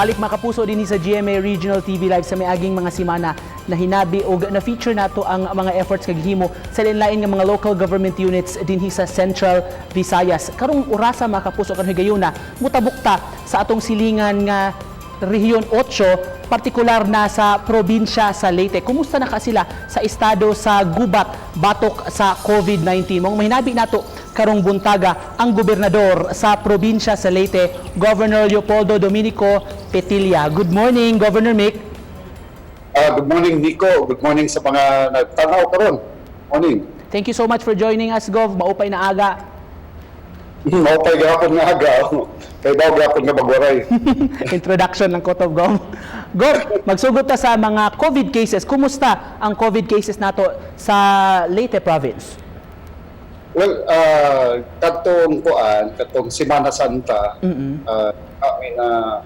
Balik, mga kapuso, dinhi sa GMA Regional TV Live. Sa miaging mga simana na hinabi og na-feature nato ang mga efforts nga gihimo sa lain-lain nga mga local government units dinhi sa Central Visayas. Karong orasa, mga kapuso, karong higayuna, mutabok ta sa atong silingan nga Rehiyon 8, partikular na sa probinsya sa Leyte. Kumusta na ka sila sa estado sa gubat batok sa COVID-19? Maong mahinabi nato karong buntaga ang gobernador sa probinsya sa Leyte, Governor Leopoldo Dominico Petilla. Good morning, Governor Mick. Good morning, Nico. Good morning sa mga nagtanaw karon. Morning. Thank you so much for joining us, Gov. Maupay na aga. Maupay gihapon nga aga. Kay daw gihapon nga bagwaray. Introduction ng Court of Gov. Gov, magsugod ta sa mga COVID cases. Kumusta ang COVID cases nato sa Leyte province? Well, katong kuan, katong Semana Santa, kami na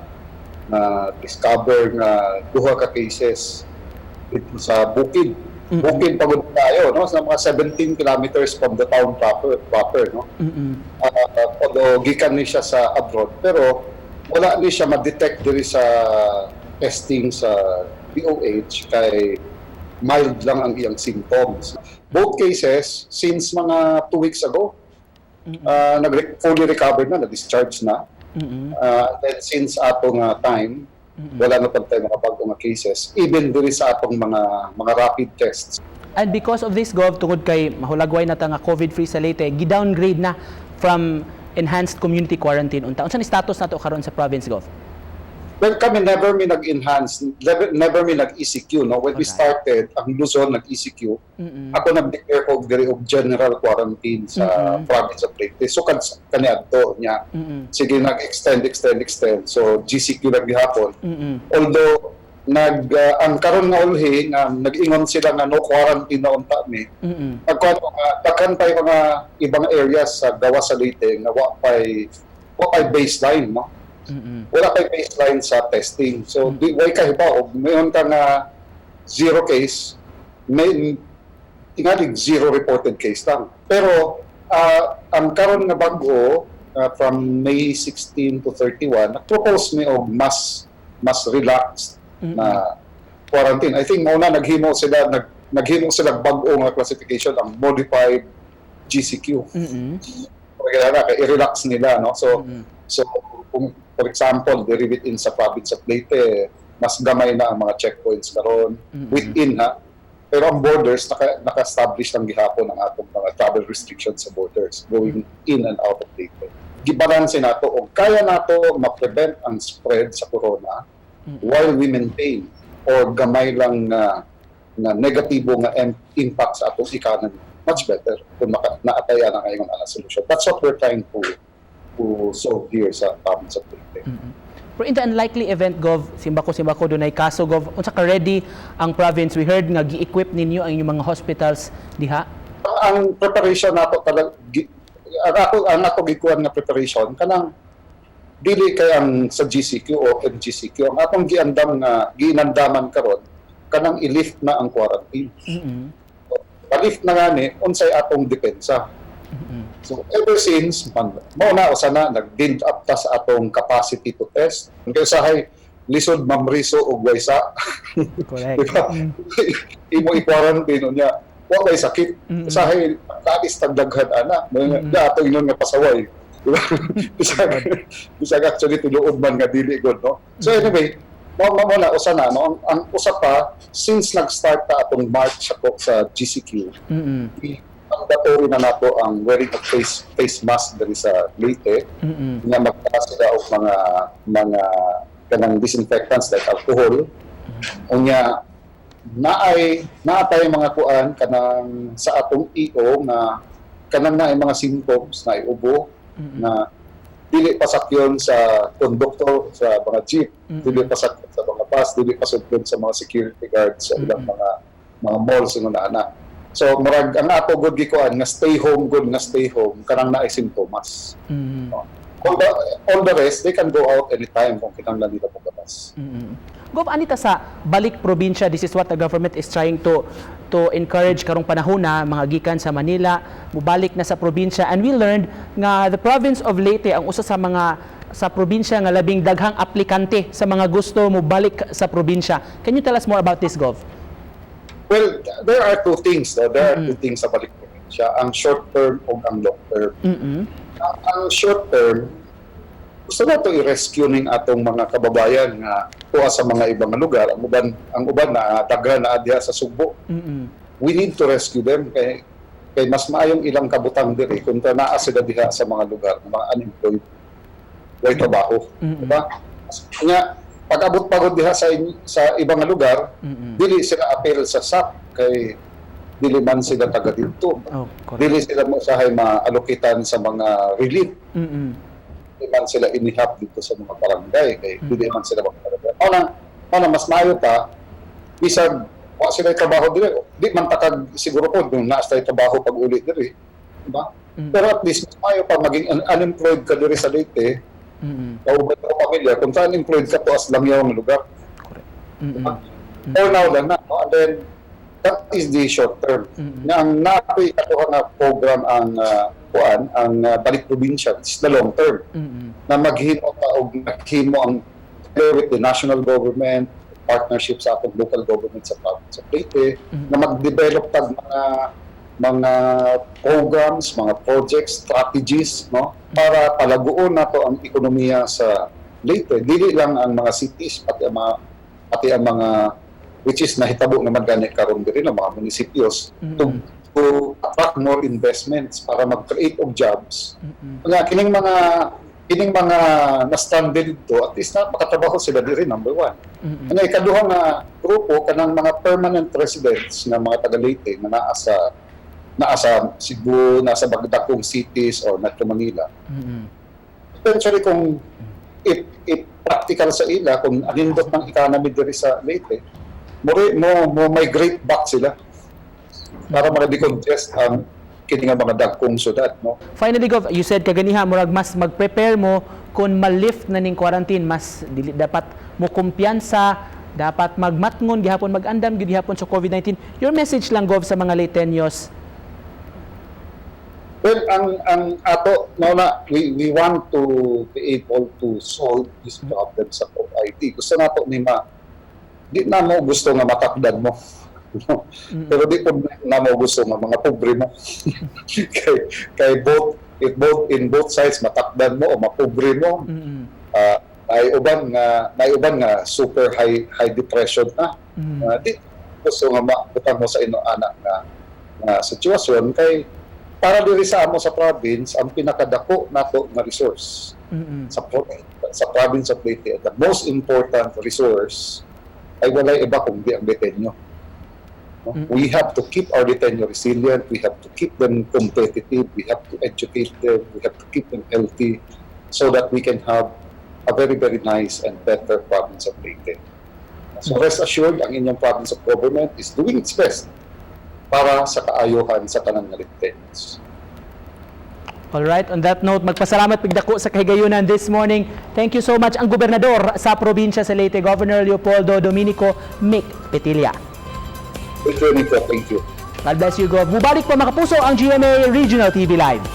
na discover nga duha ka cases dito sa Bukid. Bukid pagod tayo, no? Sa mga 17 kilometers from the town proper, no? Although gikan ni siya sa abroad, pero wala ni siya ma-detect diri sa testing sa DOH kay mild lang ang iyang symptoms. Both cases, since mga 2 weeks ago, nag fully recovered na, na-discharge na. Then since atong time, wala na pag tayo mga bago nga cases, even diri sa atong mga rapid tests. And because of this, Gov, tungod kay mahulagway na ta nga COVID-free sa Leyte, gi-downgrade na from enhanced community quarantine unta. Unsa ni status nato karon sa province, Gov? Well, kami never mi nag-enhance, never mi nag-ECQ, no? When we started, ang Luzon nag-ECQ. Ako nag-declare ko diri og general quarantine sa province of Leyte. So kan kaniadto niya. Sige nag-extend, extend, extend. So GCQ lang gihapon. Although nag ang karon nga ulhi nga nag-ingon sila nga no quarantine na unta mi. Pagkuan nga daghan pay mga ibang areas sa gawas sa Leyte nga wa pay baseline, no? Wala kay baseline sa testing. So, di way kahibaw, mayon ka nga zero case, may tingalig zero reported case lang. Pero ang karon nga bag-o from May 16 to 31, nag-propose mi og mas relaxed na quarantine. I think mao na naghimo sila bag-o nga classification, ang modified GCQ. Kaya na kay i-relax nila, no? So kung for example, diri within sa province of Leyte, mas gamay na ang mga checkpoints karon within ha. Pero ang borders naka-establish lang gihapon ang atong mga travel restrictions sa borders going in and out of Leyte. Gibalanse nato og kaya nato ma-prevent ang spread sa corona while we maintain or gamay lang na negatibo nga impact sa atong economy, much better kung naataya na ngayon ang solution. That's what we're trying to solve here sa province of Leyte. Pero in the unlikely event, Gov, simbako dunay kaso, Gov, unsa ka ready ang province? We heard nga gi-equip ninyo ang inyong mga hospitals diha. Ang preparation nato talaga, ang ako gikuan nga preparation kanang dili kay ang sa GCQ o MGCQ. Ang atong giandam nga giinandaman karon kanang i-lift na ang quarantine. Ma-lift na gani, unsay atong depensa? So ever since man, mao na usa na nag-build up ta sa atong capacity to test. Kay usahay lisod mamriso og waysa. Diba? Imo i-quarantine unya wa may sakit. Usahay labis tagdaghan ana. Mo nga ato ingon nga pasaway. Diba? Bisag actually tinuod man nga dili gud, no. So anyway, mao na usa na, no. Ang usa pa, since nag-start ta atong March ako sa GCQ, mandatory na nato ang wearing of face mask diri sa Leyte nga magdala sila og mga kanang disinfectants like alcohol. Unya naay naatay mga kuan kanang sa atong EO nga kanang naay mga symptoms na ubo na dili pasakyon sa konduktor sa mga jeep, dili pasakyon sa mga bus, dili pasakyon sa mga security guards sa ilang mga malls ingon ana. So murag ang ato gud gikuan nga stay home gud, nga stay home kanang naay simptomas. All the rest, they can go out anytime kung kinahanglan nila mogawas. Gov, anita sa balik probinsya, this is what the government is trying to encourage karong panahon na mga gikan sa Manila mubalik na sa probinsya, and we learned nga the province of Leyte ang usa sa mga sa probinsya nga labing daghang aplikante sa mga gusto mo balik sa probinsya. Can you tell us more about this, Gov? Well, there are two things, no? There are two things sa balik probinsya, ang short term o ang long term. Ang short term, gusto nato i-rescue ning atong mga kababayan nga tuwa sa mga ibang lugar. Ang uban na daghan na diha sa Sugbo. We need to rescue them kay mas maayong ilang kabutang diri kontra naa sila diha sa mga lugar nga mga unemployed, way trabaho, diba? Nga pag abot pagod diha sa ibang lugar, dili sila appeal sa SAP kay dili man sila taga didto. Oh, correct. Dili sila mo usahay maalokitan sa mga relief. Dili man sila inihap dito sa mga barangay kay dili man sila mga. Mao na mas maayo pa bisag wa sila trabaho diri, di man takag siguro ko kung naa sila trabaho pag uli diri, diba? Pero at least mas maayo pa maging unemployed ka diri sa Leyte, kauban mo pamilya, kung sa unemployed ka to as langyaw nga lugar. Correct. For now lang na, no? And then that is the short term. Nga ang napoy atoha nga program, ang kuan, ang balik probinsya, is the long term na maghimo ta og maghimo ang with the national government, partnership sa atong local government sa province of Leyte, na mag-develop tag mga programs, mga projects, strategies, no, para palaguon nato ang ekonomiya sa Leyte. Dili lang ang mga cities, pati ang mga, which is nahitabo naman gani karon diri ng mga munisipyos, to attract more investments para mag-create og jobs. Nga kining mga na-stranded dito, at least na makatrabaho sila diri, number one. Ang ikaduha nga grupo, kanang mga permanent residents nga mga taga Leyte nga naa sa Cebu, naa sa bagdakong cities or Metro Manila. Eventually, kung if practical sa ila, kung anindot ng economy diri sa Leyte, mo migrate back sila para maka-decongest ang kini nga mga dagkong syudad, no? Finally, Gov, you said kaganiha, murag mas mag-prepare mo kung ma-lift na ning quarantine, mas dili dapat mo kumpiyansa, dapat magmatngon gihapon, mag-andam gyud gihapon sa COVID-19. Your message lang, Gov, sa mga Leyteños. Well, ang ato no na we want to be able to solve this problem sa COVID. Gusto nato ni ma di na mo gusto nga matakdan mo. No? Pero di po na mo gusto nga mga pobre mo. Kay both it both in both sides, matakdan mo o mapobre mo, naay uban nga super high high depression na. Di gusto nga mabutang mo sa ino anak nga sitwasyon kay para diri sa amo sa province, ang pinakadako nato nga resource sa province of Leyte, the most important resource ay walay iba kundi ang Leyteño. No? We have to keep our Leyteño resilient, we have to keep them competitive, we have to educate them, we have to keep them healthy so that we can have a very, very nice and better province of Leyte. So rest assured, ang inyong province of government is doing its best para sa kaayuhan sa tanang nga Leyteños. Alright, on that note, magpasalamat pigdako sa kahigayunan this morning. Thank you so much, ang gobernador sa probinsya sa Leyte, Governor Leopoldo Dominico Mick Petilla. Thank you, Nico. Thank you. God bless you, Gov. Mubalik pa, mga kapuso, ang GMA Regional TV Live.